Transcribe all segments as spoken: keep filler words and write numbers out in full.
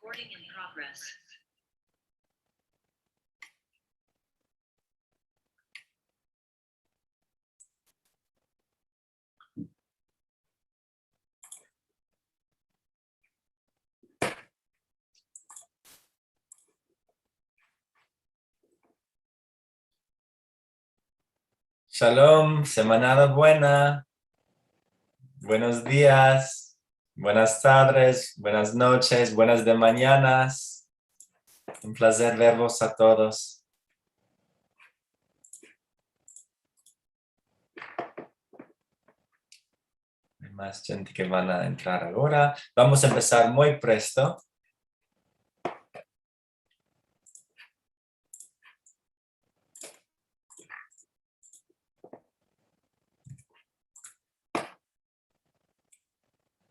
Recording in progress. Shalom, semanada buena. Buenos dias, buenas tardes, buenas noches, buenas de manyanas. Un plazer vervos a todos. Ay mas djente ke van a entrar agora. Vamos a empesar muy presto.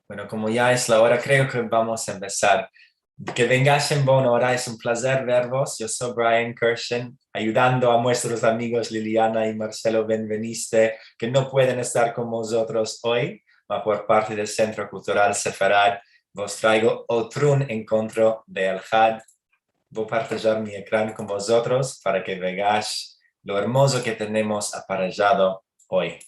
Bueno, komo ya es la ora, kreo ke vamos a empesar. Ke vengash en bon ora, es un plazer vervos. Yo so Brian Kirshen, ayudando a muestros amigos Liliana i Marcelo Benveniste, ke no pueden estar kon mozotros oy, ma por parte del Sentro Kultural Sefarad vos traigo otrun enkontro de Elhad. Vo partajar mi ekran kon vozotros para ke vegash lo ermozo ke tenemos aparejado oy.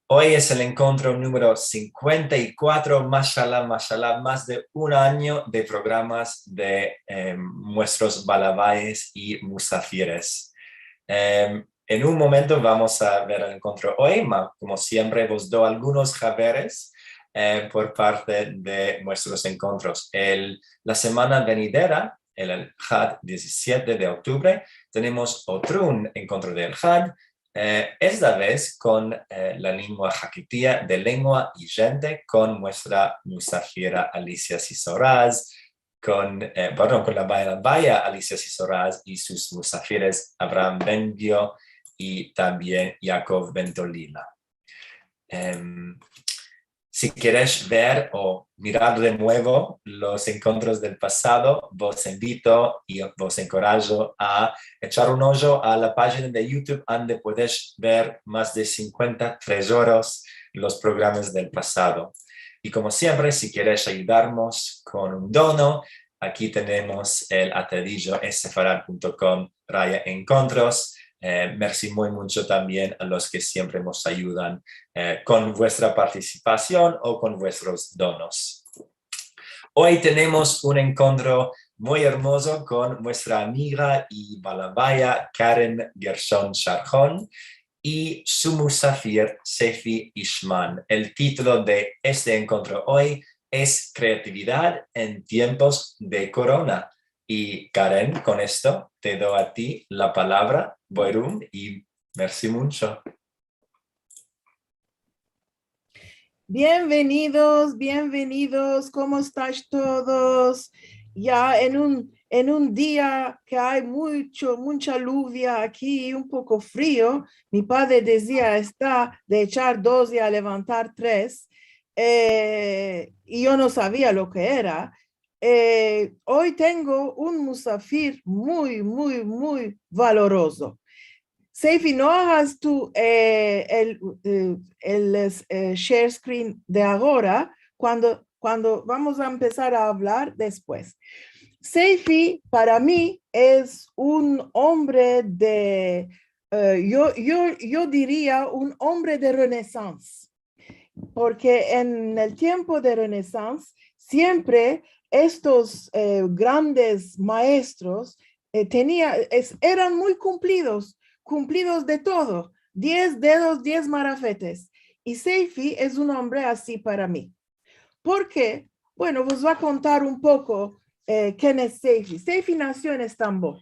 Oy es el enkontro numero sinkuenta i kuatro, mashallah, mashallah, mas de un anyo de programas de, em, muestros balabayes i musafires. Em, en un momento vamos a ver el enkontro oy, ma komo siempre vos do algunos haberes, em, por parte de muestros enkontros. El, la semana venidera, el, el had diezisiete de oktubre, tenemos otrun enkontro del had, eh, esta vez kon, eh, la lengua hakitia de Lengua i Djente, kon muestra musafira Alicia Sisoraz, kon, eh, pardon, kon la balabaya Alicia Sisoraz i sus musafires Abraham Benvio i tambien Yaakov Bentolila. Em, si keresh ver o mirar de muevo los enkontros del pasado, vos invito i vos enkorajo a echar un ojo a la pajina de YouTube, ande puedesh ver mas de sinkuenta trezoros los programas del pasado. I komo siempre, si keresh ayudarmos kon un dono, aki tenemos el atadijo, es sefarad punto com raya enkontros. Eh, mersi muy muncho tambien a los ke siempre mos ayudan, eh, kon vuestra partisipasion o kon vuestros donos. Oy tenemos un enkontro muy ermozo kon muestra amiga i balabaya Karen Gershon Sharhon i su musafir Seifi Ishman. El titulo de este enkontro oy es Kreatividad en tiempos de korona. I Karen, kon esto te do a ti la palavra, buerum, i mersi muncho. Bienvenidos, bienvenidos, komo estash todos? Ya en un, en un dia ke ay muncho, muncha luvia aki i un poko frio, mi padre dizia, esta de echar dos i a levantar tres, eh, i yo no savia lo ke era. Eh, oy tengo un musafir muy, muy, muy valorozo. Seifi, no agas tu, eh, el, eh, el, eh, share screen de agora, kuando, kuando vamos a empesar a avlar despues. Seifi, para mi, es un ombre de, eh, yo, yo, yo diria un ombre de renaissance. Porke en el tiempo de Renaissance, siempre estos, eh, grandes maestros, eh, tenia, es, eran muy kumplidos, kumplidos de todo, diez dedos, diez marafetes. I Seifi es un ombre ansi para mi. Porke, bueno, vos vo a kontar un poko, eh, ken es Seifi. Seifi nasio en Estambol.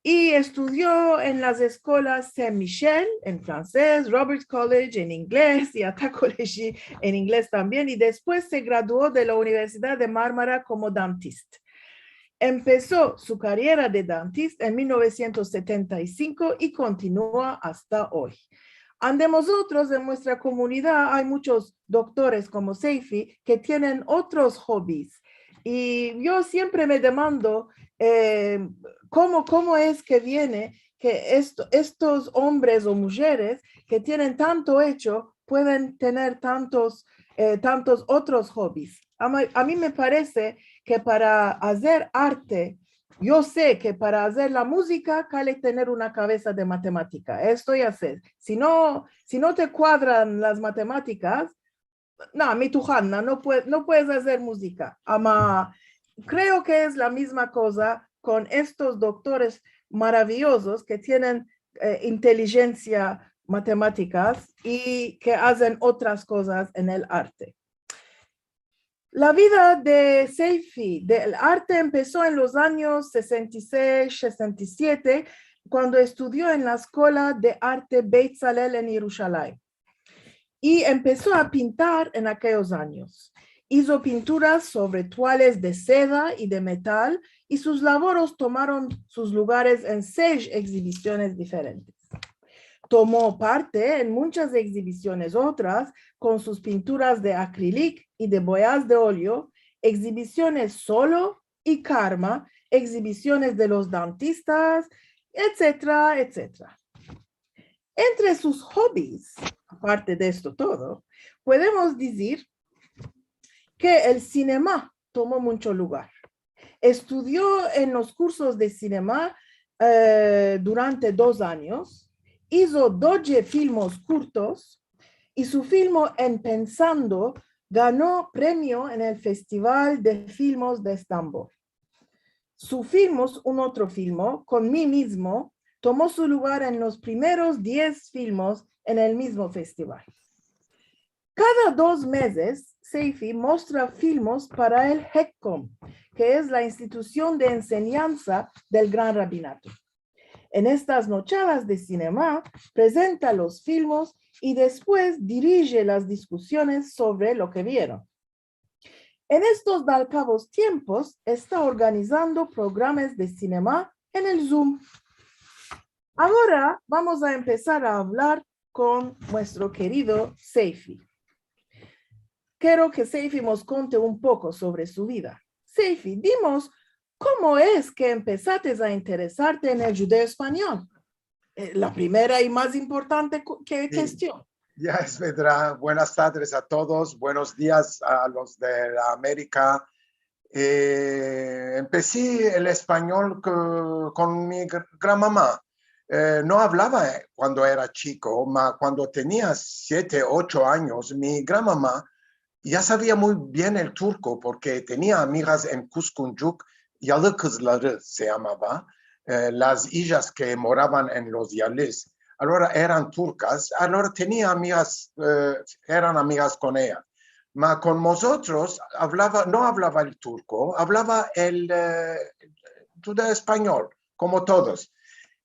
I estudio en las eskolas Saint Michel, en franses, Roberts College, en ingles, i ata koleji en ingles tambien, i despues se graduo de la Universidad de Marmara komo dantist. Empeso su kariera de dantist en mil novesientos setenta i sinko i kontinua asta oy. Ande mozotros, en muestra komunidad, ay munchos doktores komo Seifi ke tienen otros hobbies. I yo siempre me demando, eh, komo, komo es ke viene ke esto, estos ombres o mujeres ke tienen tanto echo pueden tener tantos, eh, tantos otros hobbies. A mi, a mi me parese ke para azer arte, yo se ke para azer la muzika kale tener una kavesa de matematika. Esto ya se. Si no, si no te kuadran las matematikas, no, mi tuhanna, no pue-, no puedes azer muzika. Ama kreo ke es la mizma koza kon estos doktores maraviyozos ke tienen, eh, intelijensia matematikas i ke azen otras kozas en el arte. La vida de Seyfi del arte empeso en los anyos sesenta i sesh, sesenta i siete, kuando estudio en la Eskola de Arte Betzalel en Yerushalayim. I empeso a pintar en akeyos anyos. Izo pinturas sovre tuales de seda i de metal, i sus lavoros tomaron sus lugares en sesh egzibisiones diferentes. Tomo parte en munchas egzibisiones otras kon sus pinturas de akrilik i de boyas de olio, egzibisiones solo i karma, egzibisiones de los dantistas, etsetera, etsetera. Entre sus hobbies, aparte de esto todo, podemos dizir ke el sinema tomo muncho lugar. Estudio en los kursos de sinema, eh, durante dos anyos, izo dodje filmos kurtos, i su filmo En Pensando gano premio en el Festival de Filmos de Estambol. Su filmos, un otro filmo, kon mi mizmo, tomo su lugar en los primeros diez filmos en el mizmo festival. Kada dos mezes, Seyfi mostra filmos para el Hekkom, ke es la institusion de ensenyansa del Gran Rabinato. En estas nochadas de sinema, prezenta los filmos i despues dirije las diskusiones sovre lo ke vieron. En estos dalkavos tiempos esta organizando programas de sinema en el Zoom. Agora vamos a empesar a avlar kon muestro kerido Seyfi. Kero ke Seyfi mos konte un poko sovre su vida. Seyfi, dimos, komo es ke empesates a interesarte en el djudeo-espanyol? Eh, la primera i mas importante ku-, ke-, Si. Kestion. Ya es verdad. Buenas tardes a todos. Buenos dias a los de la Amerika. Eh, empesi el espanyol ko-, kon mi gr-, granmama. Eh, no avlava, eh, kuando era chiko, ma kuando tenia siete, ocho anyos, mi granmama ya savia muy bien el turko porke tenia amigas en Kuzguncuk, Yalı Kızları se yamava, eh, las ijas ke moravan en los yalız. Alora eran turkas, alora tenia amigas, eh, eran amigas kon eya. Ma kon mozotros avlava, no avlava el turko, avlava el, eh, djudeo-espanyol, komo todos.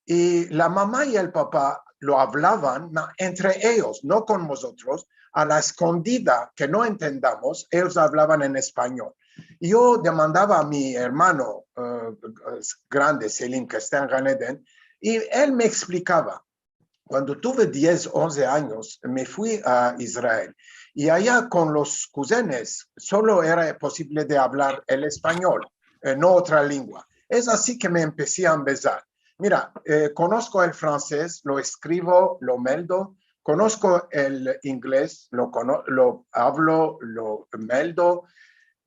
I la mama i el papa lo avlavan, ma entre eyos, no kon mozotros, a la eskondida, ke no entendamos, eyos avlavan en espanyol. Yo demandava a mi ermano, eh, grande, Selim, ke esta en Gan Eden, i el me eksplikava. Kuando tuve diez, onze anyos, me fui a Israel. I aya kon los kuzenes solo era posivle de avlar el espanyol, eh, no otra lengua. Es ansi ke me empesi a ambezar. Mira, eh, konosko el fransez, lo eskrivo, lo meldo, konosko el inglez, lo kono-, lo avlo, lo meldo,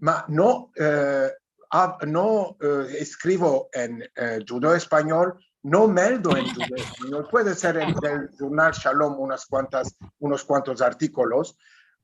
ma no, eh, av-, no, eh, eskrivo en, eh, djudeo-espanyol, no meldo en djudeo-espanyol. Puede ser en el jurnal Shalom unas kuantas, unos kuantos artikolos,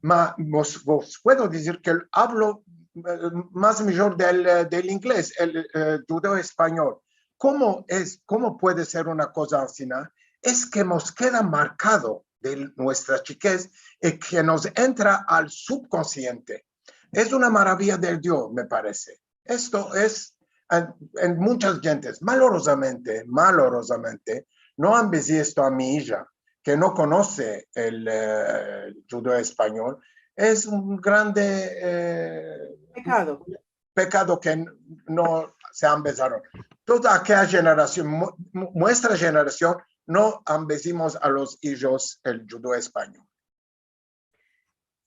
ma vos, vos puedo dizir ke avlo, eh, mas mijor del, eh, del inglez, el, eh, djudeo-espanyol. Komo es, komo puede ser una koza ansina? Es ke mos keda markado de muestra chikez i ke mos entra al subkonsiente. Es una maraviya del Dio, me parese. Esto es en, en munchas djentes. Malorozamente, malorozamente, no ambezi esto a mi ija, ke no konose el, eh, djudeo-espanyol. Es un grande, eh, pekado. Pekado ke no se ambezaron. Toda akeya jenerasion, mu-, mu-, muestra jenerasion, no ambezimos a los ijos el djudeo-espanyol.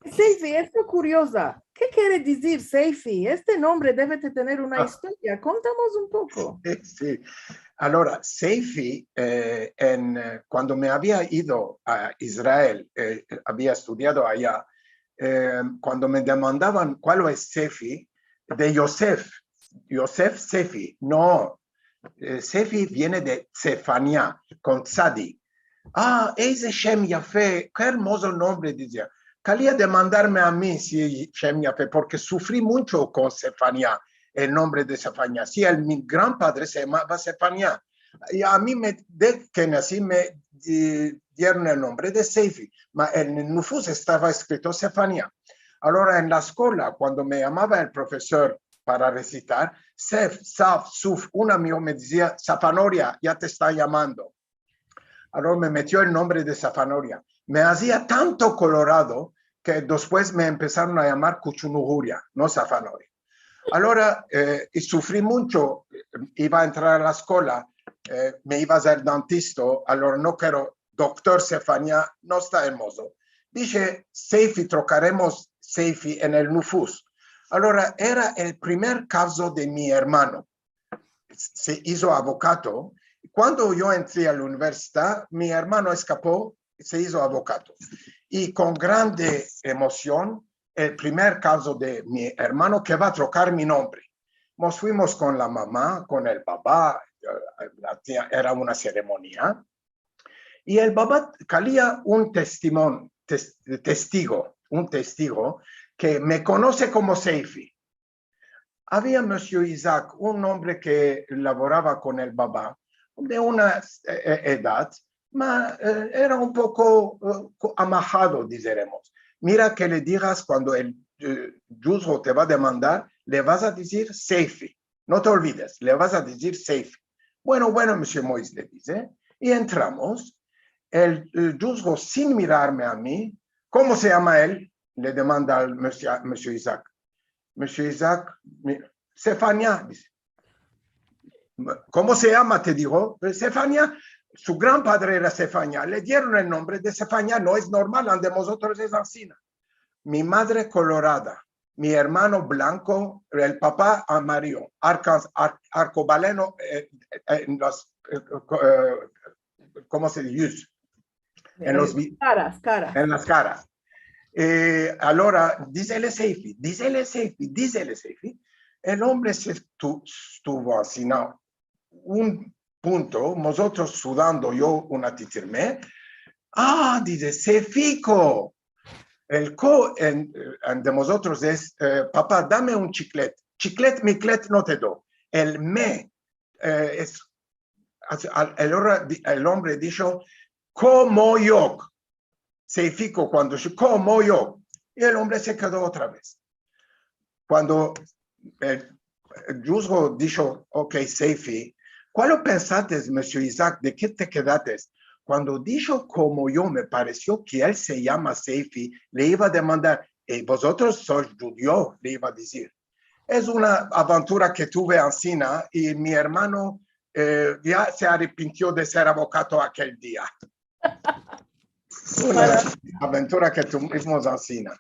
Seyfi, esto kurioza. Ke kere dizir Seyfi? Este nombre deve de tener una istoria. Kontamos un poko. Si, si. Alora, Seyfi, eh, en, eh, kuando me avia ido a Israel, eh, avia estudiado aya, eh, kuando me demandavan kualo es Seyfi, de Yosef. Yosef Sefi. No. Eh, Sefi viene de Sefania, kon tzadi. A, ize shem yafe, ke ermozo nombre, dizia. Kalia demandarme a mi si shem yafe, porke sufri muncho kon Sefania, el nombre de Sefania. Si, el, mi gran padre se yamava Sefania. I a mi me, de ke nasi me, eh, dieron el nombre de Sefi, ma en el nufus estava eskrito Sefania. Alora, en la eskola, kuando me yamava el profesor para resitar, Sef, Saf, Suf, un amigo me dizia, Safanoria, ya te estan yamando. Alora me metio el nombre de Safanoria. Me azia tanto kolorado ke despues me empesaron a yamar Kuchunuhuria, no Safanoria. Alora, eh, i sufri muncho, iva a entrar a la eskola, eh, me iva a azer dentista, alora no kero, doktor Sefania, no esta ermozo. Dishe, Sefi, trokaremos Sefi en el nufus. Alora, era el primer kavzo de mi ermano. Se izo avokato. Kuando yo entri a la universidad, mi ermano eskapo, se izo avokato. I kon grande emosion, el primer kavzo de mi ermano ke va a trokar mi nombre. Mos fuimos kon la mama, kon el baba, eh, la tia, era una seremonia. I el baba kalia un testimon-, tes-, testigo, un testigo ke me konose komo Seifi. Avia Monsieur Isaac, un ombre ke lavorava kon el baba, de una, eh, edad, ma, eh, era un poko, eh, ko-, amahado, dizeremos. Mira ke le digas kuando el, eh, djuzgo te va a demandar, le vas a dizir Seifi. No te olvides, le vas a dizir Seifi. Bueno, bueno, Monsieur Moïse, le dize, i entramos. El, el djuzgo, sin mirarme a mi, "Komo se yama el?", le demanda al Monsieur, Monsieur Isaac. Monsieur Isaac, mi-, "Sefania", dize. "Komo se yama, te digo?" "Sefania". Su gran padre era Sefania. Le dieron el nombre de Sefania. No es normal, ande mozotros es ansina. Mi madre kolorada, mi ermano blanko, el papa amario, arcas-, ar-, arkobaleno, eh, eh, en las, eh, ko-, eh, komo se dize? En los vi-, karas, karas. En las karas. Eh, alora, "Dizele Seifi, dizele Seifi, dizele Seifi". El ombre se estu-, estuvo ansina un punto, mozotros sudando, yo una titirme. "A", dize, "Seifiko". El ko en, en de mozotros es, eh, "Papa, dame un chiklet". Chiklet, miklet no te do. El me, eh, es, al, el ora-, di-, el ombre disho, "Komo yo". Seifiko, kuando disho, "Komo yo". I el ombre se kedo otra vez. Kuando el, el djuzgo disho, "Ok, Seifi", "Kualo pensates, Monsieur Isaac? De ke te kedates?". Kuando disho "komo yo", me paresio ke el se yama Seifi, le iva a demandar, "E vozotros sois djudio?", le iva a dizir. Es una aventura ke tuve ansina, i mi ermano, eh, ya se arepintio de ser avokato akel dia. Una aventura ke tuvimos ansina.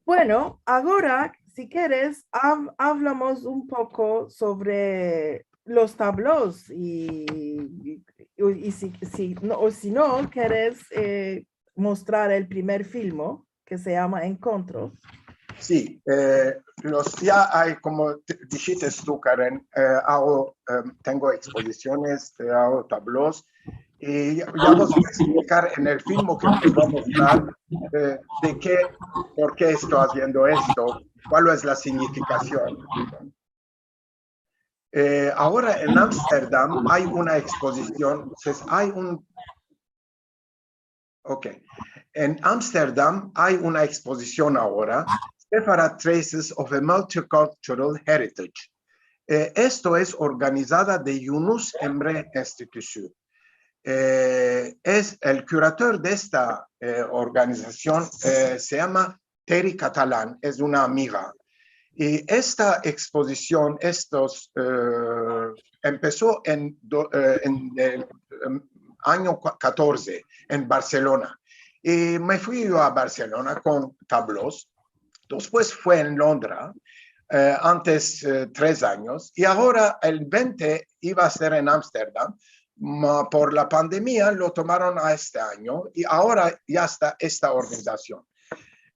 Bueno, agora, si keres, av-, avlamos un poko sovre los tablos i, i, i si, si no, o si no, keres, eh, mostrar el primer filmo ke se yama Enkontros. Si, eh, los ya ay, komo te, dishites tu, Karen, eh, ago, eh, tengo ekspozisiones, eh, ago tablos, i ya, ya vos voi a eksplikar en el filmo ke vos va a mostrar, eh, de ke, por ke esto aziendo esto, kual es la signifikasion. Eh, agora en Amsterdam ay una ekspozision, pues, ay un, ok. En Amsterdam ay una ekspozision agora, Sefarad Traces of a Multicultural Heritage. Eh, esto es organizada de Yunus Emre Enstitüsü. Eh, es el kurator de esta, eh, organizasion, eh, se yama Terry Catalan, es una amiga. I esta ekspozision, estos, eh, empeso en do-, eh, en el, em, anyo kua-, katorze en Barselona. I me fui yo a Barselona kon tablos. Despues fue en Londra, eh, antes, eh, tres anyos, i agora el vente iva a ser en Amsterdam, ma por la pandemia lo tomaron a este anyo, i agora ya esta esta organizasion.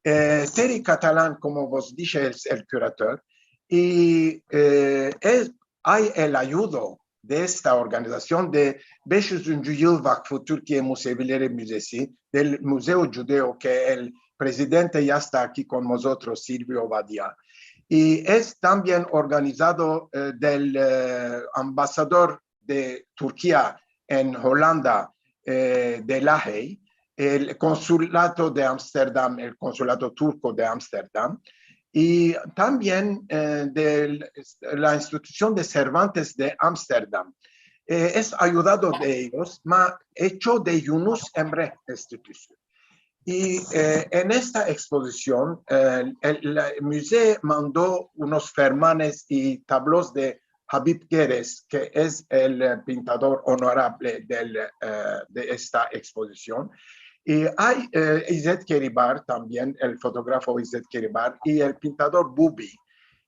E, Teri Katalan, komo vos dishe, es el kurator, i, e, el, ay el ayudo de esta organizasion de besh uzinci yıl vakfı Türkiye Musevileri Müzesi, del Muzeu Djudeo, ke el prezidente ya esta aki kon mozotros, Silvio Ovadia, i es tambien organizado, e, del, e, ambasador de Turkia en Holanda, e, de La Haye, el konsulado de Amsterdam, el konsulado turko de Amsterdam, i tambien, e, de la institusion de Cervantes de Amsterdam. E, es ayudado de eyos, ma echo de Yunus Emre Enstitüsü. I, e, en esta ekspozision, e, el, la, el muzeu mando unos fermanes i tablos de Habib Geres, ke es el, e, pintador onorable del, e, de esta ekspozision. I ay, e, İzzet Keribar tambien, el fotografo İzzet Keribar, i el pintador Bubi.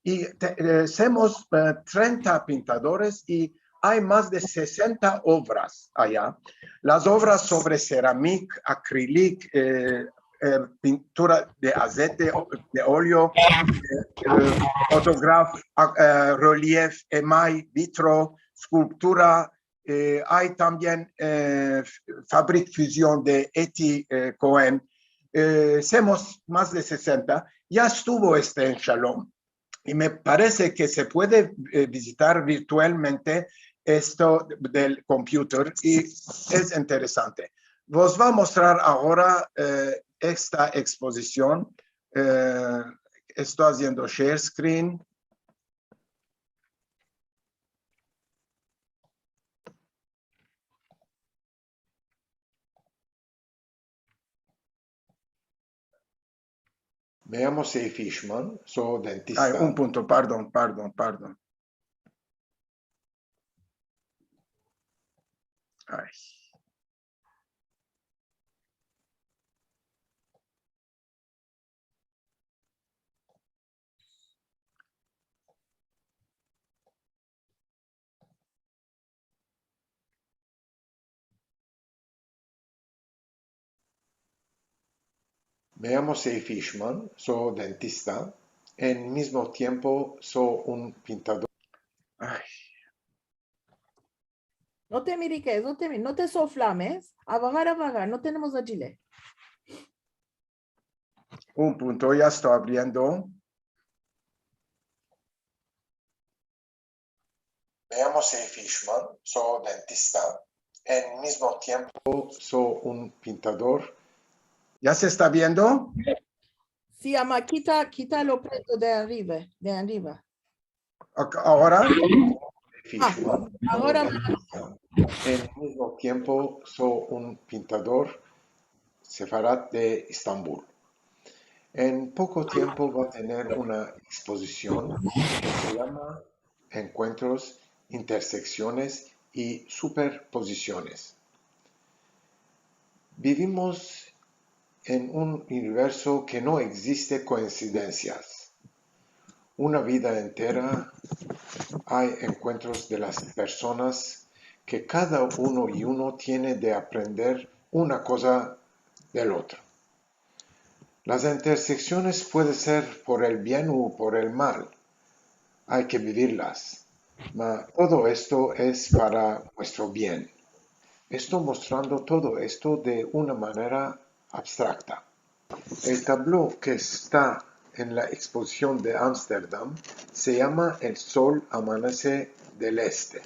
I te-, e, semos, e, trenta pintadores i ay mas de sesenta ovras aya. Las ovras sovre seramik, akrilik, e, e, pintura de azete, o-, de oleo, e, e, fotograf, a-, e, relief, emay, vitro, skulptura, e, ay tambien, e, f-, fabrik fuzion de Eti, e, Koen. E, semos mas de sesenta. Ya estuvo este en Shalom. I me parese ke se puede, e, vizitar virtualmente esto del computer i es interesante. Vos vo a mostrar agora, e, esta ekspozision. E, esto aziendo share screen. Me yamo Seyfi İşman, so dentista. Ay, un punto, pardon, pardon, pardon. Ay. Me yamo Seyfi İşman, so dentista, en mizmo tiempo so un pintador. Ay. No te mirikes, no te mi-, no te soflames. Avagar, avagar, no tenemos acile. Un punto, ya esto avriendo. Me yamo Seyfi İşman, so dentista, en mizmo tiempo so un pintador. Ya se esta viendo? Si, ama, kita, kita lo preto de arriva, de arriva. Ak-, agora? Ah, agora. En mizmo tiempo so un pintador sefarad de Estambul. En poko tiempo vo a tener una ekspozision ke se yama Enkuentros, Interseksiones i Superpozisiones. Bivimos en un universo ke no egziste koinsidensias. Una vida entera ay enkuentros de las personas ke kada uno i uno tiene de aprender una koza del otro. Las interseksiones puede ser por el bien u por el mal. Ay ke bivirlas. Ma todo esto es para muestro bien. Esto mostrando todo esto de una manera abstrakta. El tablo ke esta en la ekspozision de Amsterdam se yama El sol amanese del este.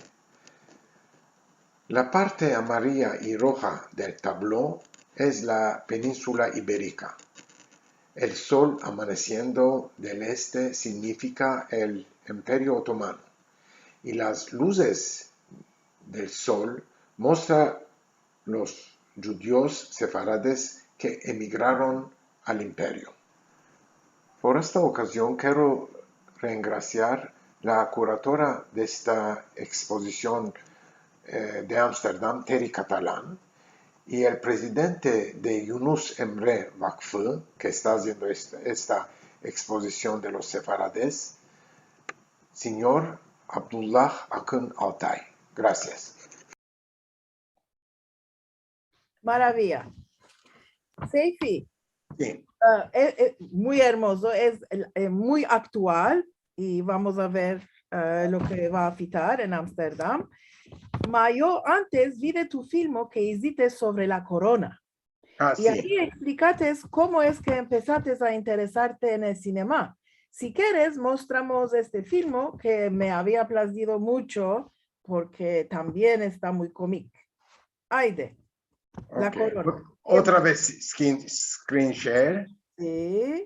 La parte amaria i roja del tablo es la peninsula iberika. El sol amanesiendo del este signifika el Imperio Otomano, i las luzes del sol mostra los djudios sefarades ke emigraron al imperio. Por esta okazion kero rengrasiar la kuratora de esta ekspozision, e, de Amsterdam, Teri Katalan, i el prezidente de Yunus Emre Vakfı, ke esta aziendo esta, esta ekspozision de los sefarades, sinyor Abdullah Akın Altay. Grasias. Maraviya. Seyfi, Si. Ah, e, e, muy ermozo, es, e, muy aktual i vamos a ver, ah, lo ke va a afitar en Amsterdam. Ma yo antes vi de tu filmo ke izites sovre la korona. Ah, si. I ayi eksplikates komo es ke empesates a interesarte en el sinema. Si keres, mostramos este filmo ke me avia plazido muncho porke tambien esta muy komik. Ayde. La korona. Otra vez screen share. Si.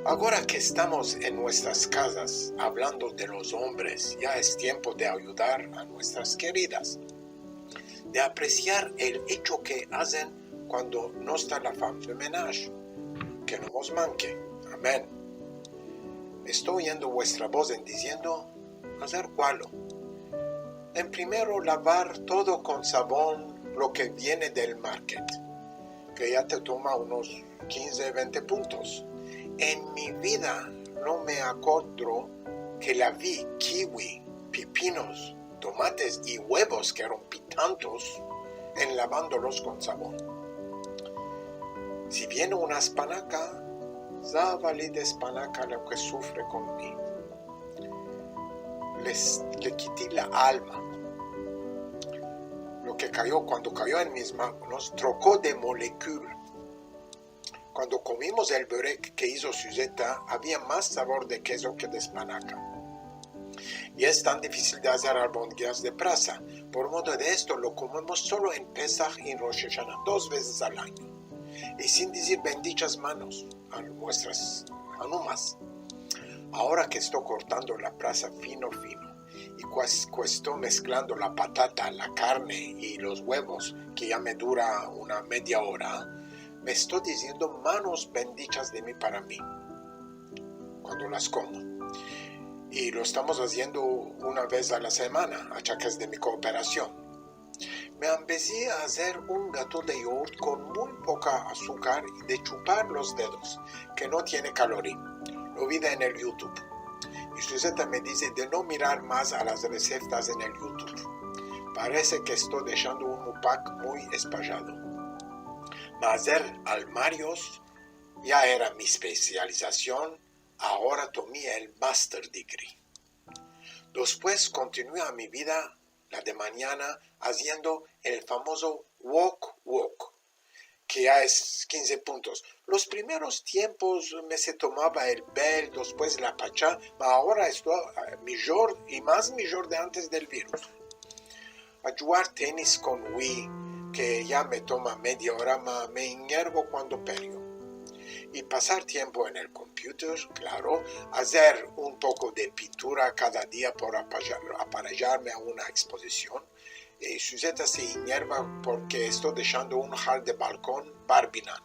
Agora ke estamos en muestras kazas avlando de los ombres, ya es tiempo de ayudar a muestras keridas, de apresiar el echo ke azen kuando no esta la femme de menaj. Ke no mos manke. Amen. Esto oyendo muestra voz en diziendo, azer kualo. En primero, lavar todo kon savon lo ke viene del market, ke ya te toma unos kinze, vente puntos. En mi vida no me akodro ke lavi kiwi, pipinos, tomates i uevos ke rompi tantos en lavandolos kon savon. Si viene una espanaka, zavali de espanaka lo ke sufre kon mi. Les, le kiti la alma. Lo ke kayo, kuando kayo en mis manos, troko de molekula. Kuando komimos el burek ke izo Suzeta, avia mas savor de kezo ke de espanaka. I es tan difisil de azer albondigas de prasa. Por modo de esto, lo komimos solo en Pesah i en Rosh Ashana, dos vezes al anyo. I sin dizir bendichas manos a muestras anumas. Agora ke esto kortando la prasa fino, fino, i kuas-, ke esto mesklando la patata, la karne i los uevos, ke ya me dura una media ora, me esto diziendo manos bendichas de mi para mi kuando las komo. I lo estamos aziendo una vez a la semana, achakes de mi kooperasion. Me ambezi a azer un gato de yogurt kon muy poka asukar i de chupar los dedos, ke no tiene kaloria. Lo vi en el YouTube. I Suzeta me dize de no mirar mas a las resetas en el YouTube. Parese ke esto deshando un upak muy espajado. Ma azer almarios ya era mi espesializasion, agora tomi el master degree. Despues kontinuia mi vida la de manyana aziendo el famozo wok wok, ke ya es kinze puntos. Los primeros tiempos me se tomava el bel, despues la pacha, ma agora esto, eh, mijor i mas mijor de antes del virus. A djugar tenis kon Wii, ke ya me toma media ora, ma me inyervo kuando perio. I pasar tiempo en el computer, klaro, azer un poko de pintura kada dia por apaja-, aparejarme a una ekspozision. I Suzeta se inyerva porke esto deshando un hal de balkon barbinan.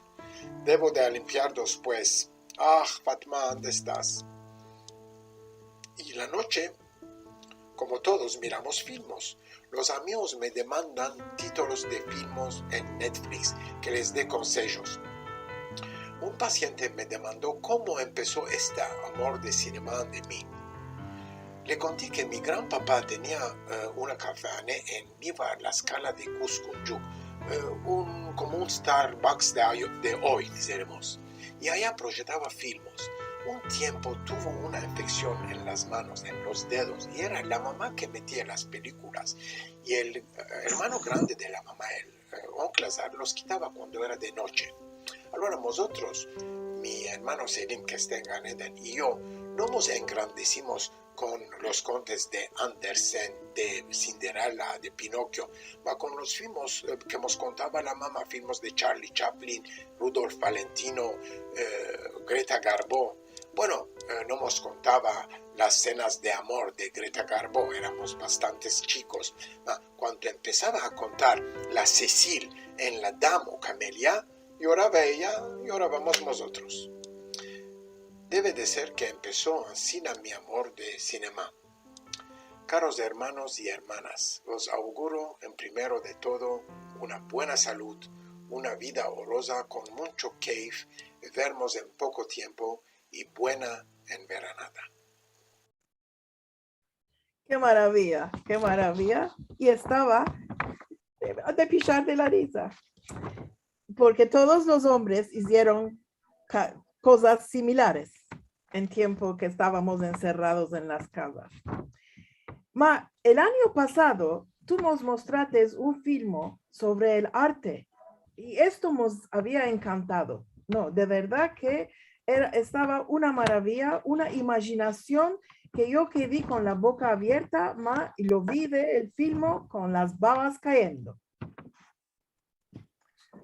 Devo de limpiar despues. Ah, Fatma, ande estas? I la noche, komo todos, miramos filmos. Los amigos me demandan titulos de filmos en Netflix, ke les de konsejos. Un pasiente me demando komo empeso este amor de sinema de mi. Le konti ke mi gran papa tenia, eh, una kafehane en Bivar, la eskala de Kuzguncuk, eh, un, komo un Starbucks de oy, de oy, dizeremos. I aya proyetava filmos. Un tiempo tuvo una infeksion en las manos, en los dedos, i era la mama ke metia las pelikulas. I el, eh, ermano grande de la mama, el, eh, onkel Azar, los kitava kuando era de noche. Agora mozotros, mi ermano Selim, ke esta en Gan Eden, i yo, no mos engrandesimos kon los kontos de Andersen, de Cinderella, de Pinokio, ma kon los filmos, eh, ke mos kontava la mama, filmos de Charlie Chaplin, Rudolph Valentino, eh, Greta Garbo. Bueno, eh, no mos kontava las senas de amor de Greta Garbo, eramos bastantes chikos. Ma kuando empesava a kontar la Cecil en la Dame aux Camélias, yorava eya, yoravamos mozotros. Deve de ser ke empeso ansina mi amor de sinema. Karos ermanos i ermanas, vos auguro, en primero de todo, una buena salud, una vida oroza kon muncho keif, Vermos en poko tiempo i buena enveranada. Ke maraviya, ke maraviya. I estava de, de pishar de la riza. Porke todos los ombres izieron ka-, kozas similares en tiempo ke estavamos enserrados en las kazas. Ma, el anyo pasado, tu mos mostrates un filmo sovre el arte, i esto mos avia enkantado. No, de verdad ke era, estava una maraviya, una imajinasion ke yo kedi kon la boka avierta, ma, i lo vi ve el filmo kon las babas kayendo.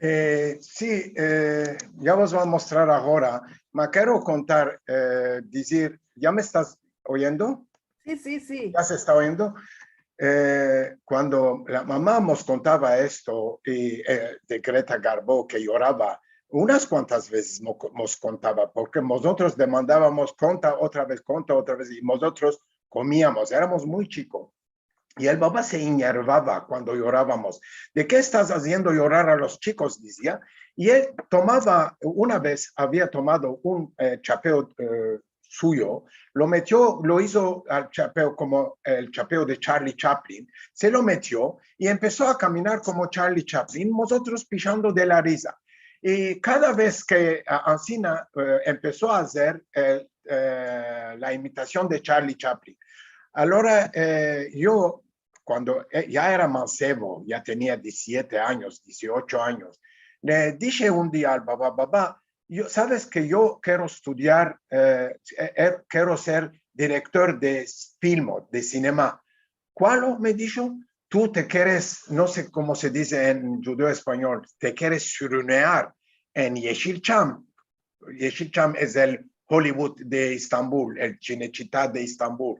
Eh, si, eh, ya vos vo a mostrar agora, ma kero kontar, eh, dizir, ya me estas oyendo? Si, si, si. Ya se esta oyendo? Eh, kuando la mama mos kontava esto, i, eh, de Greta Garbo, ke yorava, unas kuantas vezes mo-, mos kontava, porke mozotros demandavamos, "Konta otra vez, konta otra vez", i mozotros komiamos, eramos muy chikos. I el baba se enervava kuando yoravamos. "De ke estas aziendo yorar a los chikos?", dizia. I el tomava, una vez avia tomado un, eh, chapeo, eh, suyo, lo metio, lo izo al chapeo komo el chapeo de Charlie Chaplin, se lo metio i empeso a kaminar komo Charlie Chaplin, mozotros pishando de la riza. I kada vez ke, a-, ansina, eh, empeso a azer el, eh, la imitasion de Charlie Chaplin. Alora, eh, yo, kuando, eh, ya era mansevo, ya tenia dizisiete anyos, diziocho anyos, le dishe un dia al baba, "Baba, yo, saves ke yo kero estudiar, eh, eh, eh, kero ser direktor de s-, filmo, de sinema." "Kualo?", me disho. "Tu te keres, no se komo se dize en djudeo-espanyol, te keres sürünear en Yeşilçam. Yeşilçam es el Hollywood de İstanbul, el Cinecittà de İstanbul.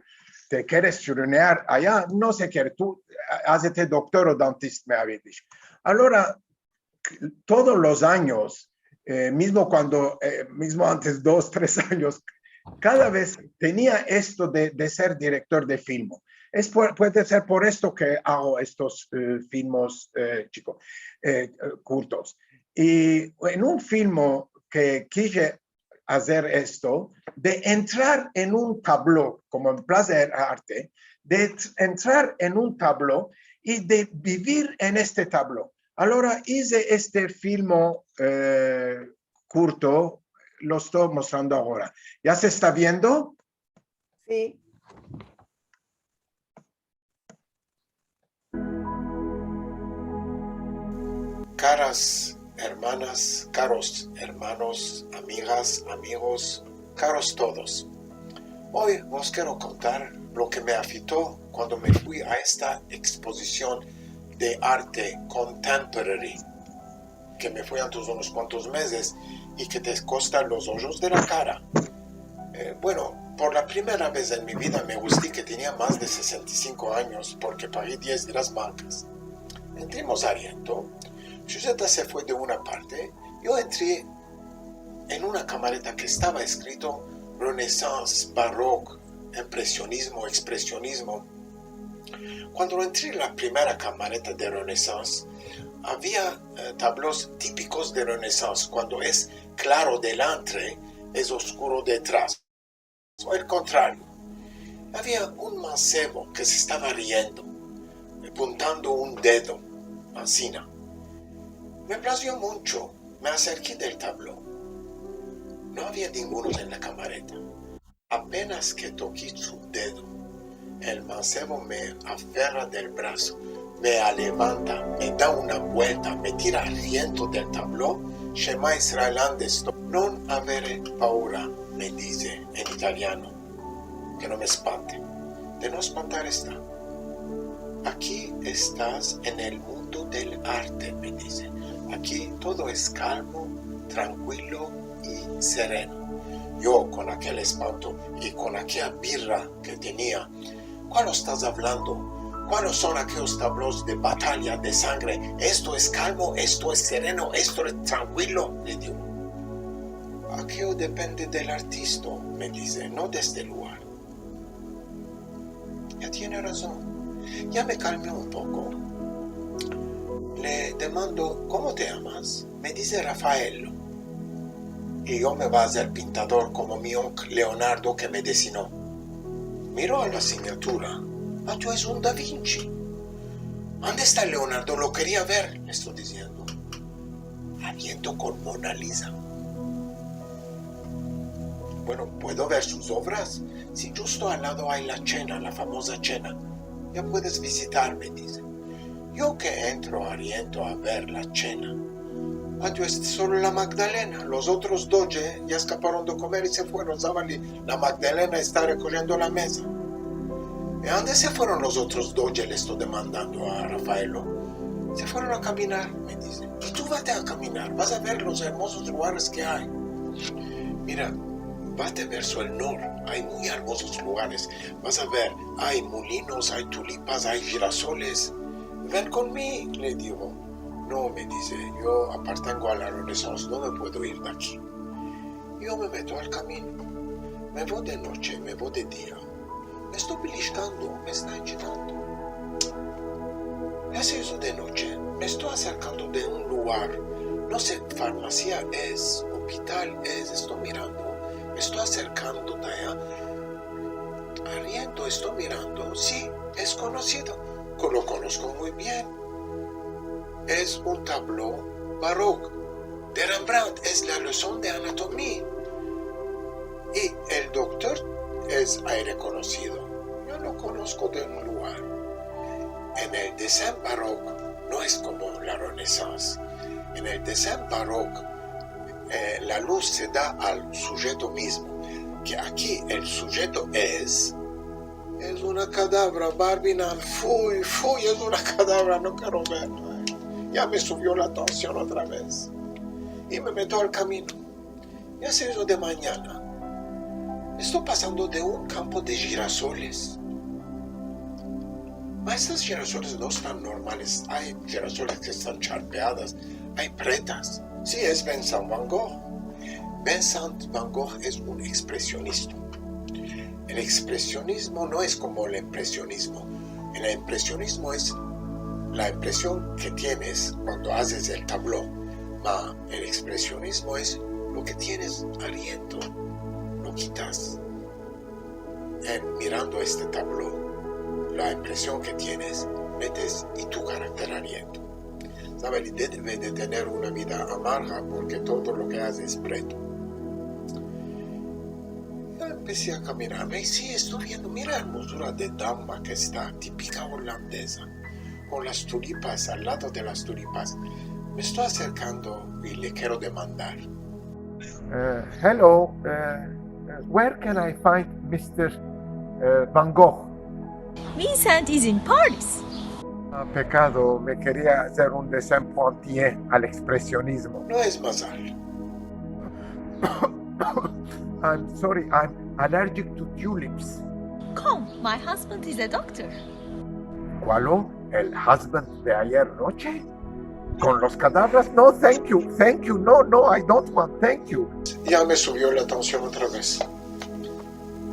Te keres sürünear aya, no se ke, tu, a-, azete doktor o dantist", me avia disho. Alora, todos los anyos, eh, mizmo kuando, eh, mizmo antes dos, tres anyos, kada vez tenia esto de, de ser direktor de filmo. Es por, puede ser por esto ke ago estos, eh, filmos, eh, chiko, eh, kurtos. I en un filmo ke kije azer esto, de entrar en un tablo, komo en Plaza del Arte, de t-, entrar en un tablo i de bivir en este tablo. Alora ize este filmo, eh, kurto, lo esto mostrando agora. Ya se esta viendo? Si. Karas ermanas, karos ermanos, amigas, amigos, karos todos. Oy vos kero kontar lo ke me afito kuando me fui a esta ekspozision de arte contemporary, ke me fui antes unos kuantos mezes i ke te kosta los ojos de la kara. Eh, bueno, por la primera vez en mi vida me gusti ke tenia mas de sesenta i sinko anyos porke pagi diez liras blancas. Entrimos ariento. Suzeta se fue de una parte, yo entri en una kamareta ke estava eskrito Renaissance, Baroque, Impresionizmo, Ekspresionizmo. Kuando entri la primera kamareta de Renaissance, avia, eh, tablos tipikos de Renaissance, kuando es klaro delantre, es oskuro detras. O el kontrario. Avia un mansevo ke se estava riendo, puntando un dedo, ansina. Me plazio muncho, me aserki del tablo. No avia ningunos en la kamareta. Apenas ke toki su dedo, el mansevo me aferra del braso, me alevanta, me da una buelta, me tira ariento del tablo, Shema Israel, ande esto? Non avere paura, me dize en italiano, ke no me espante. De no espantar esta. Aki estas en el mundo del arte, me dize. Aki todo es kalmo, trankilo i sereno. Yo, kon akel espanto i kon akea birra ke tenia, "Kualo estas avlando? Kualos son akeos tablos de batalya, de sangre? Esto es kalmo, esto es sereno, esto es trankilo?", le digo. "Akeo depende del artisto", me dize, "no de este lugar". Ya tiene razon. Ya me kalmi un poko. Le demando, "Komo te yamas?" Me dize, "Raffaello". i yo me va azer pintador komo mi onkel Leonardo ke me desino. Miro a la sinyatura. Ato es un Da Vinci. Ande esta Leonardo? Lo keria ver, le esto diziendo. Ariento kon Mona Lisa. Bueno, puedo ver sus ovras. Si, djusto al lado ay la Chena, la famoza Chena. Ya puedes vizitar, me dize. Yo ke entro ariento a ver la Chena. Ato esta solo la Magdalena. Los otros doje ya eskaparon de komer i se fueron. Zavali, la Magdalena esta rekojiendo la meza. I ande se fueron los otros doje? Le esto demandando a Rafaelo. Se fueron a kaminar, me dize. I tu vate a kaminar, vas a ver los ermozos lugares ke ay. Mira, vate ver Suelnor, ay muy ermozos lugares. Vas a ver, ay mulinos, ay tulipas, ay jirasoles. Ven kon mi, le digo. No, me dize, yo apartengo a la Renaissance, no me puedo ir de aki. Yo me meto al kamino. Me vo de noche, me vo de dia. Me esto pilishkando, me esta ajitando. Ya se izo de noche, me esto aserkando de un lugar, no se, farmasia es, ospital es, esto mirando, me esto aserkando de aya. Ariento, esto mirando, si, es konosido, ke lo konosko muy bien. Es un tablo barok de Rembrandt, es la leson de anatomia. I el doktor es ay rekonosido. Yo lo konosko de un lugar. En el desen barok no es komo la Renaissance. En el desen barok, eh, la luz se da al sujeto mizmo, ke aki el sujeto es, es una kadavra, Barbinan, fuy, fuy, es una kadavra, no kero ver. Ay, ya me suvio la tansion otra vez. I me meto al kamino. Ya se izo de manyana. Esto pasando de un kampo de jirasoles. Ma estas jirasoles no estan normales. Ay jirasoles ke estan charpeadas, ay pretas. Si, es Vincent Van Gogh. Vincent Van Gogh es un ekspresionista. El ekspresionizmo no es komo el impresionizmo. El impresionizmo es la impresion ke tienes kuando azes el tablo. Ma el ekspresionizmo es lo ke tienes ariento, lo kitas. En mirando este tablo, la impresion ke tienes, metes i tu karakter ariento. Save, li deve de tener una vida amarga porke todo lo ke aze es preto. Yo empesi a kaminar. Me, si, esto viendo, mira la ermozura de dama ke esta, tipika olandeza, kon las tulipas, al lado de las tulipas. Me esto aserkando i le kero demandar. Eh, hello, eh, where can I find mister, eh, Van Gogh? Vincent is in Paris. Ah, pekado, me keria azer un desen puantye al ekspresionizmo. No es mazal. I'm sorry, I'm allergic to tulips. Come, my husband is a doctor. Kualo? El husband de ayer noche? Kon los kadavras? No, thank you, thank you, no, no, I don't want, thank you. Ya me suvio la tansion otra vez.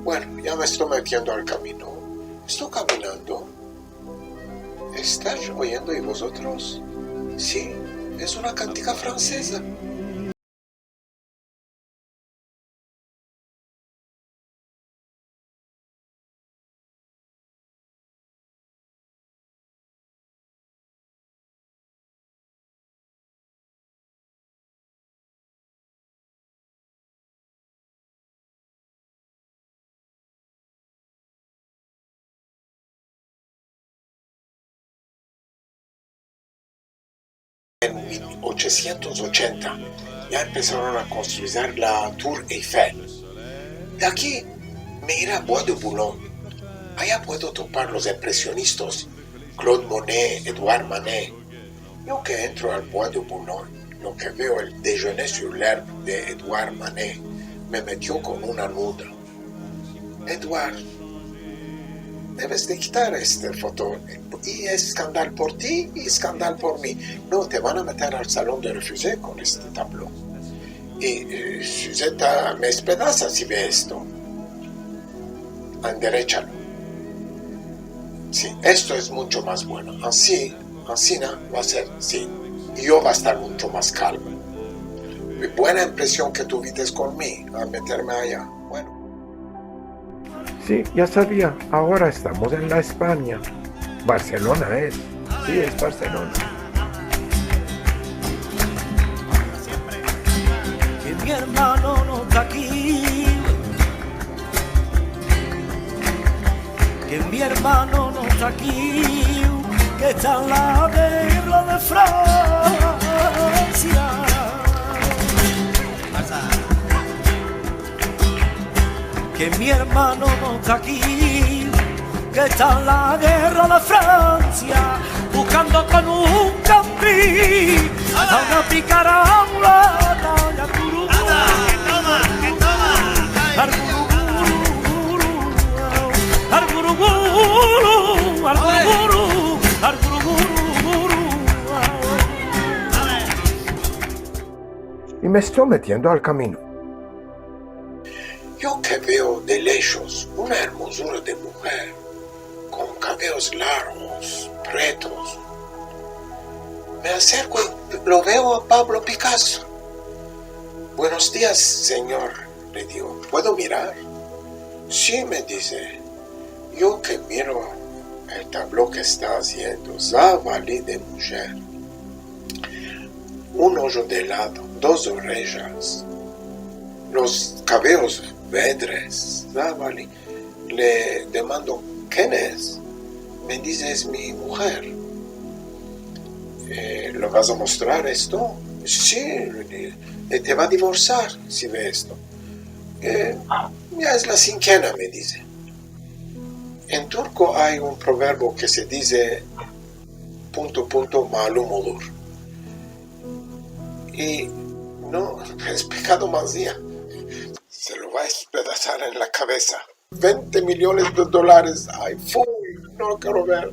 Bueno, ya me esto metiendo al kamino. Esto kaminando. Estas oyendo i vozotros? Si, es una kantika franseza. En mil ochosientos ochenta ya empesaron a konstruir la Tour Eiffel. De aki me ira a Bois de Boulogne. Aya puedo topar los impresionistas, Claude Monet, Edouard Manet. Yo ke entro al Bois de Boulogne, lo ke veo el Déjeuner sur l'herbe de Edouard Manet, me metio kon una nuda. Edouard, deves de kitar este foto. I es skandal por ti i skandal por mi. No, te van a meter al salon de refugés kon este tablo. I, eh, Suzeta me espedasa si ve esto. Anderechalo. Si, esto es muncho mas bueno. Ansi, ansina va a ser, si. I yo va a estar muncho mas kalmo. Buena impresion ke tuvites kon mi al meterme aya. Bueno. Si, ya savia, agora estamos en la Espanya. Barselona es. Si, es Barselona. Ke mi ermano no esta aki, ke mi ermano no esta aki, ke esta en la gerra de Fransia. Ke mi ermano no esta aki, ke esta en la gerra de Fransia, buskando kon un kambri a una picara mulata. I me esto metiendo al kamino. Yo ke veo de leshos una ermozura de mujer, kon kavelos largos, pretos. Me aserko i lo veo a Pablo Picasso. "Buenos dias, senyor", le digo. "Puedo mirar?" "Si", me dize. Yo ke miro el tablo ke esta aziendo, zavali de mujer. Un ojo de lado, dos orejas, los kavelos vedres, zavali. Le demando: "Ken es?" Me dize: "Es mi mujer." "E, lo vas a mostrar esto?" "Si", le digo. "E, te va a divorsiar si ve esto." "E, ya es la sinkena", me dize. En turko ay un proverbio ke se dize: "Punto, punto, malum olur." I no, es pekado manzia. Se lo va a espedasar en la kavesa. Vente miliones de dolares. Ay, fuy, no lo kero ver.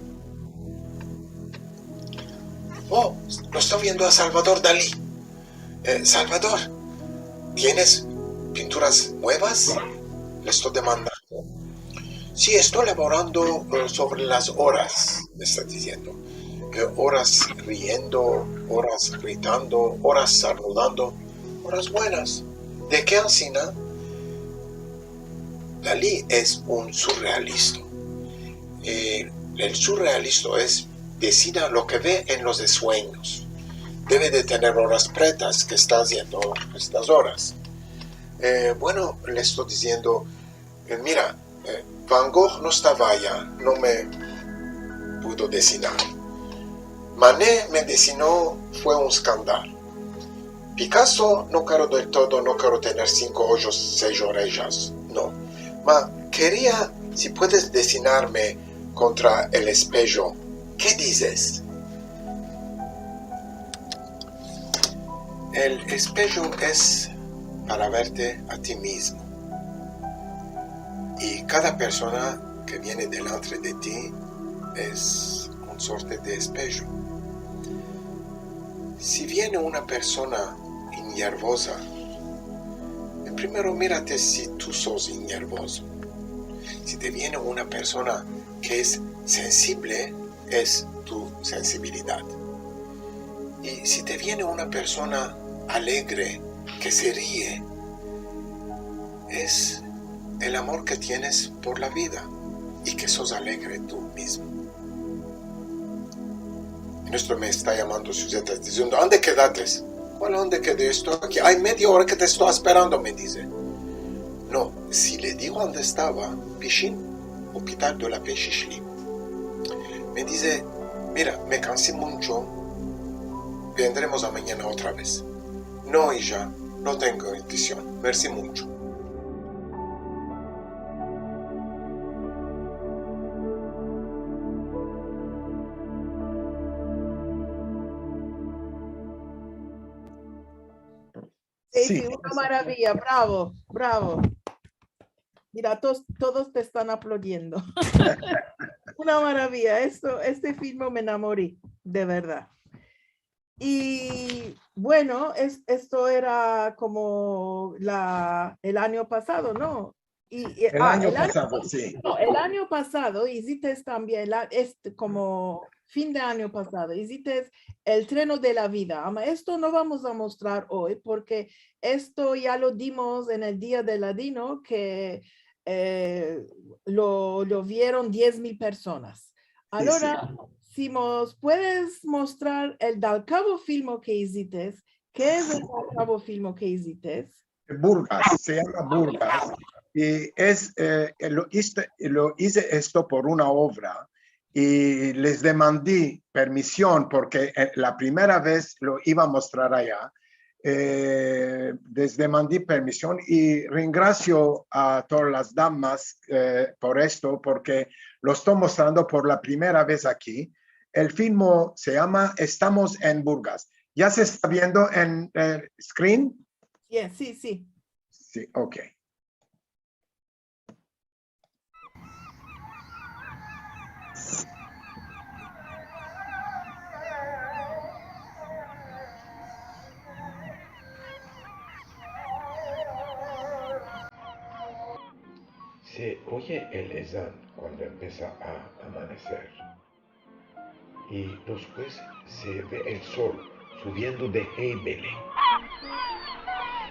"O, lo esto viendo a Salvador Dalí." "E, Salvador, tienes pinturas muevas?" le esto demandando. "Si, esto lavorando, e, sovre las oras", me esta diziendo. "E, oras riendo, oras gritando, oras sarnudando, oras buenas." "De ke ansina?" Dalí es un surrealisto. E, el surrealisto es, desina lo ke ve en los esuenyos. Deve de tener oras pretas ke esta aziendo estas oras. E, bueno, le esto diziendo, e, "Mira, e, Van Gogh no estava aya, no me pudo desinar. Manet me desino, fue un skandal. Picasso no kero del todo, no kero tener sinko ojos, sesh orejas, no. Ma keria, si puedes desinarme kontra el espejo, ke dizes?" El espejo es para verte a ti mizmo. I kada persona ke viene delantre de ti es un sorte de espejo. Si viene una persona inyervoza, e, primero mirate si tu sos inyervozo. Si te viene una persona ke es sensible, es tu sensibilidad. I si te viene una persona alegre, ke se rie, es el amor ke tienes por la vida i ke sos alegre tu mizmo. En esto me esta yamando Suzeta, diziendo: "Ande kedates?" "Kual ande kedé? Esto aki. Ay media ora ke te esto asperando", me dize. No, si le digo ande estava, pishin, o pitar do la pe shishli. Me dize: "Mira, me kansi muncho, vendremos amanyana otra vez." "No, ija, no tengo intension. Mersi muncho." Si, si, una maraviya, bravo, bravo. Mira, todos, todos te estan aplodiendo. Una maraviya, esto, este filmo me enamori, de verdad. I, bueno, es, esto era komo la, el anyo pasado, no? I, i, el anyo pasado, si. No, el anyo pasado izites tambien la, este, komo fin de anyo pasado, izites El treno de la vida. Ama esto no vamos a mostrar oy porke esto ya lo dimos en el Dia del Ladino ke, eh, lo, lo vieron diez mil personas. Agora, si mos puedes mostrar el dalkavo filmo ke izites, ke es el dalkavo filmo ke izites? Burgas, se yama Burgas, i es, eh, lo, iste- lo ize esto por una ovra, i les demandi permision porke, eh, la primera vez lo iva a mostrar aya. Eh, les demandi permision i rengrasio a todas las damas, eh, por esto, porke lo esto mostrando por la primera vez aki. El filmo se yama Estamos en Burgas. Ya se esta viendo en el screen? Yes, si, si. Si, ok. Se oye el ezan kuando empesa a amaneser. I despues se ve el sol subiendo de Heybeli.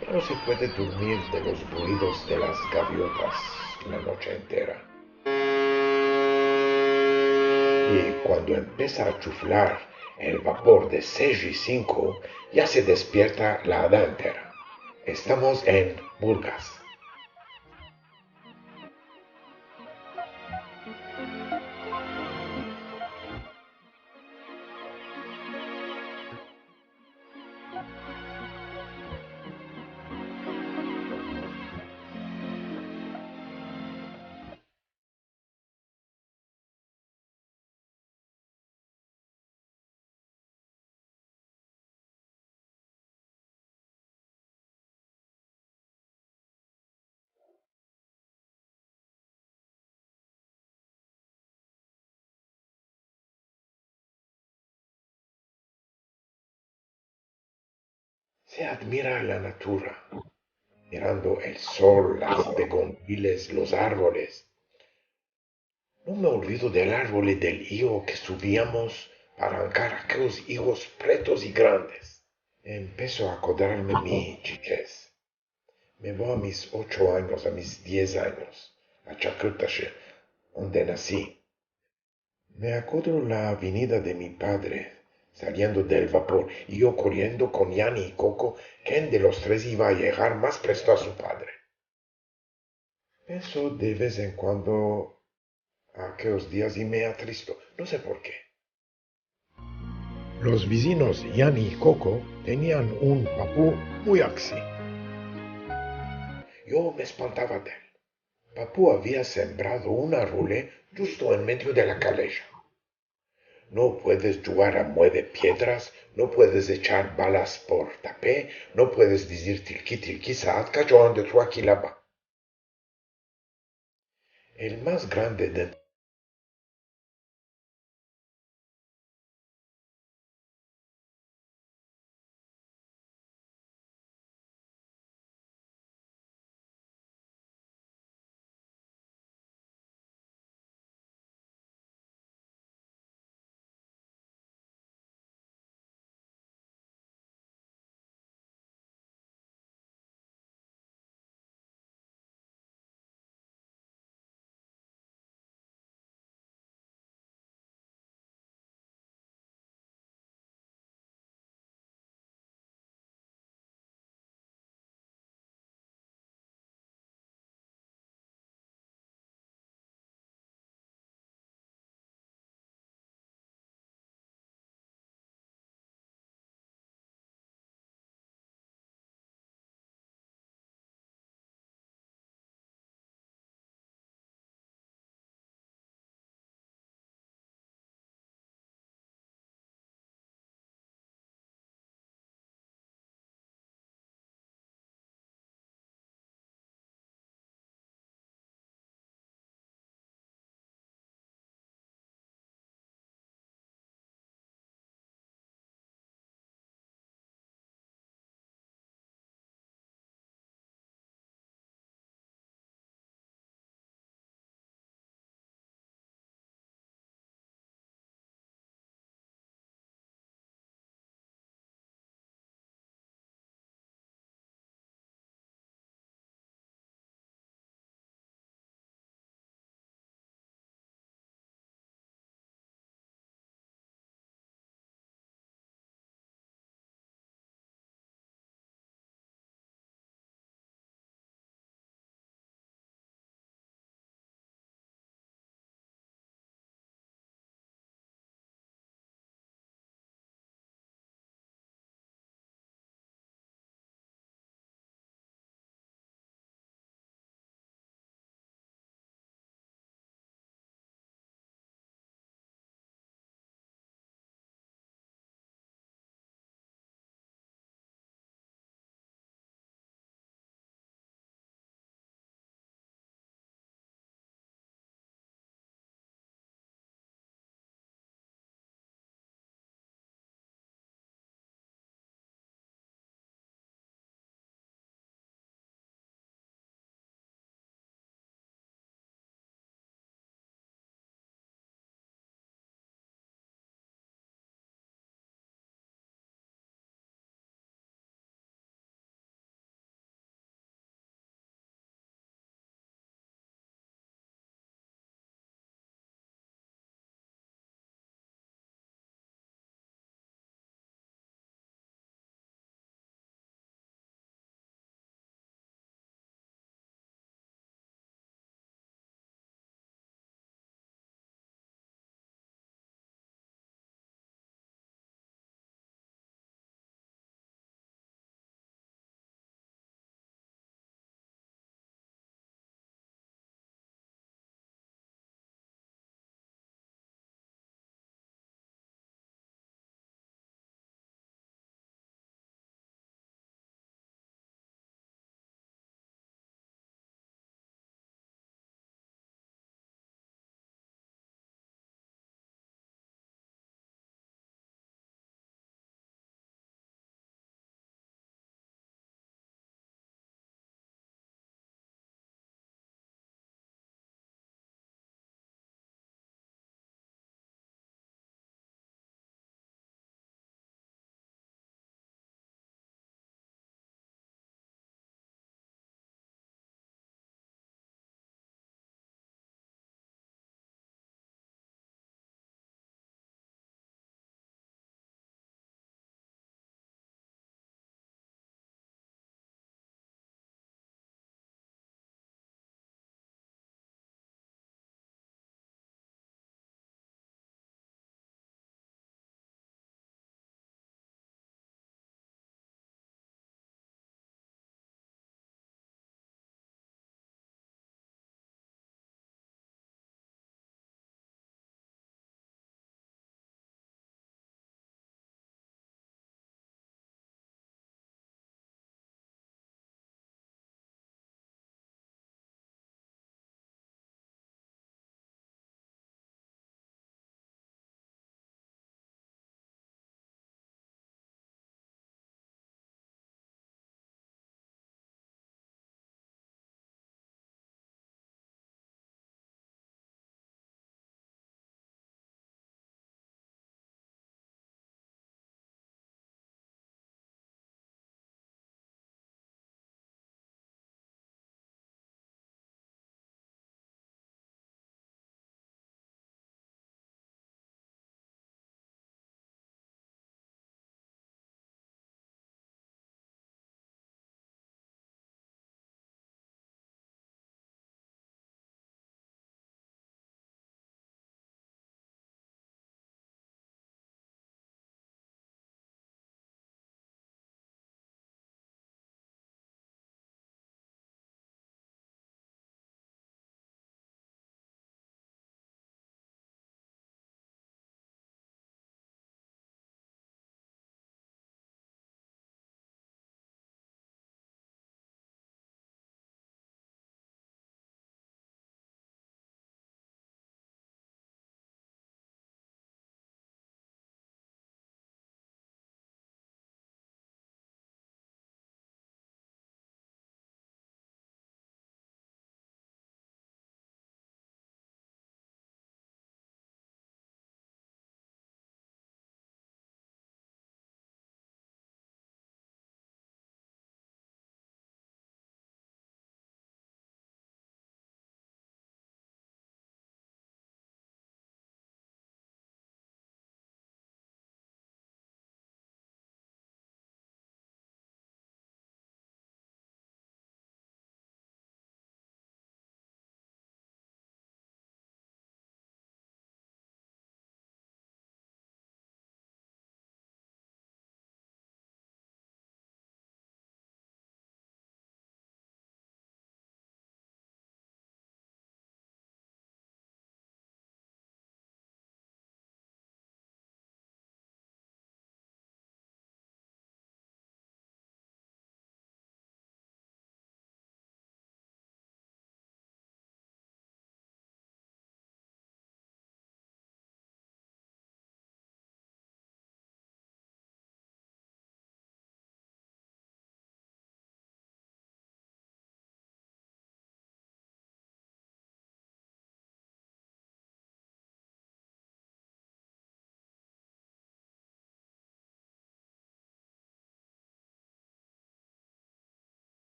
Ya no se puede durmir de los bruidos de las gaviotas la noche entera. I kuando empesa a chuflar el vapor de sesh i sinko, ya se despierta la ada entera. Estamos en Burgas. Se admira la natura, mirando el sol, las begonviles, los arvoles. No me olvido del arvol i del igo ke subiamos para arankar akeos igos pretos i grandes. Empeso a akodrarme mi chikez. Me vo a mis ocho anyos, a mis diez anyos, a Chakirtashe, onde nasi. Me akodro la vinida de mi padre saliendo del vapor i yo koriendo kon Yani i Koko, ken de los tres iva a yegar mas presto a su padre. Penso de vez en kuando a akeos dias i me atristo, no se por ke. Los vizinos Yani i Koko tenian un papu muy aksi. Yo me espantava de el. Papu avia sembrado un arvol djusto en medio de la kaleja. No puedes djugar a mueve piedras, no puedes echar balas por tape, no puedes dizir tilki tilki saat kacho ande tu aki lava. El mas grande de